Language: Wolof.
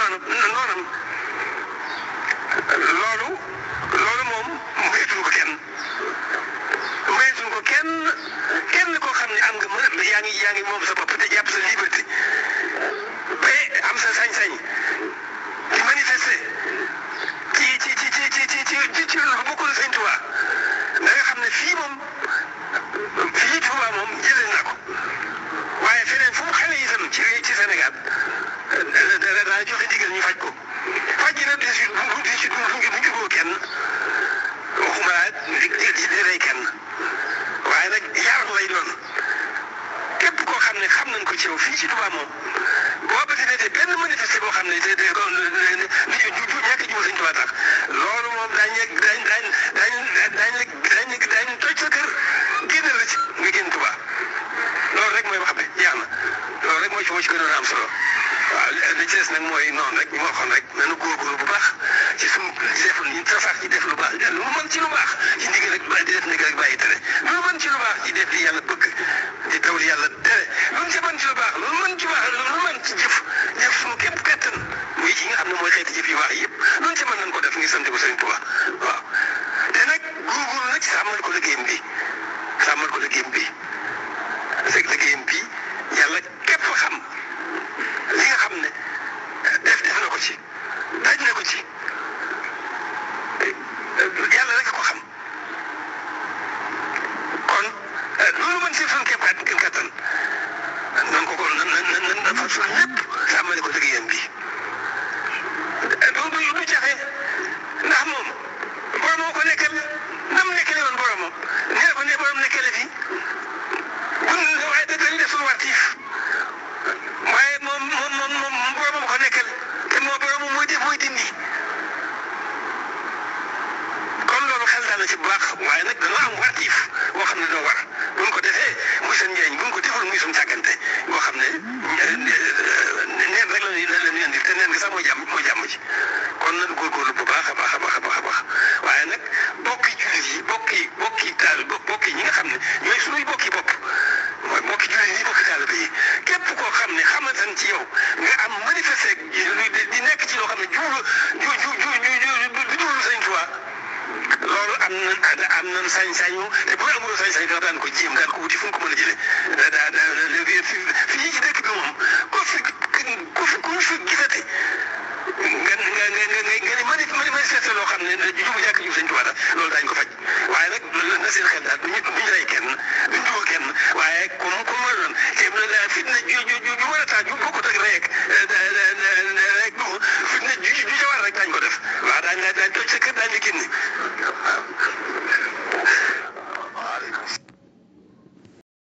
noonam loolu moom maytuñ ko kenn koo xam ne am nga mën yaa ngi moom sa bopp te jàpp sa liberté ba am sa sañ-sañ di manifester ci lu bokkul Sëñ Tuubaa da nga xam ne fii Tuubaa moom jëlee na ko waaye feneen fu mu xale itam ci Sénégal daa joxe ndigal ñu faj ko faj gi nag du juboo kenn waxuma laa di rey kenn waaye nag yar lay doon képp koo xam ne xam nañ ko ci yow fii ci Tuubaa moom boo ba te benn manifesté boo xam ne ñàkk jiwu Sëñ Tuubaa tax loolu moom daañu toj sa kër génne la ci nga génn Tuubaa loolu rek mooy wax bi jeex na loolu rek moo ci gënoon a am solo waaw li ci des nag mooy noonu rek ñu waxoon rek nañu góorgóorlu bu baax ci suñu def ñu sax ci def lu baax lu mu mën ci lu baax ci ndigal rek di def ndigal rek bàyyi tere lu mu mën ci lu baax ci def li yàlla bëgg di taw li yàlla tere lu mu ci mën ci lu baax lu mu mën ci baax lu mu mën ci jëf suñu képp kattan muy yi nga xam ne mooy xeeti jëf yu baax yëpp lu ci mën nañ ko def ngir sant ko Sëriñ Tuubaa waaw te nag góorgóorlu nag sàmmal ko liggéeyam bi liggéeyam bi yàlla képp xam li nga xam ne def na ko ci daj na ko ci yàlla rek ko xam kon loolu mën si suñu képp kattan nan fa suñu lépp sàmmale ko liggéeyam bi du jafe ndax moom borom moo ko nekkal nam nekkale woon boromam ne borom nekkale fii waaye dañu def suñu wartiif waaye moom boromam ko nekkal te moo boromam mooy dindi kon loolu xel daal na ci bu baax waaye nag dañoo am wartiif boo xam ne doo war buñ ko defee muy seen njëriñ buñ ko deful muy suñu càggante boo xam ne neen rek la ñuy indi te neen nga sax mooy jàmm ci kon nañu góorgóorlu bu baax a baax waaye nag bokki jullit yi bokki ñi nga xam ne ñooy suñuy bokki bopp mooy bokki jullit yi bokki taalibe yi képp koo xam ne xamante ne ci yow nga am manifesté di nekk ci loo xam ne jublu Sëñ Tuubaa loolu am nañ sañ-sañu te bu amul sañ-sañ daan ko jéem daan ko wuti fu mu ko mën a jëlee fii ci dëkk bi moom ku fi gisati nga manifesté loo xam ne ñàkk jiw Sëñ Tuubaa loolu daañu ko faj waaye nag na seen xel daal duñu rey kenn duñu jubóo kenn waaye comme ma doon te fitna ju war a tax ju bokkut ak rek fitna ju ca war rek daañu ko def waaw daañu toj sa kër daañu la génne waaw.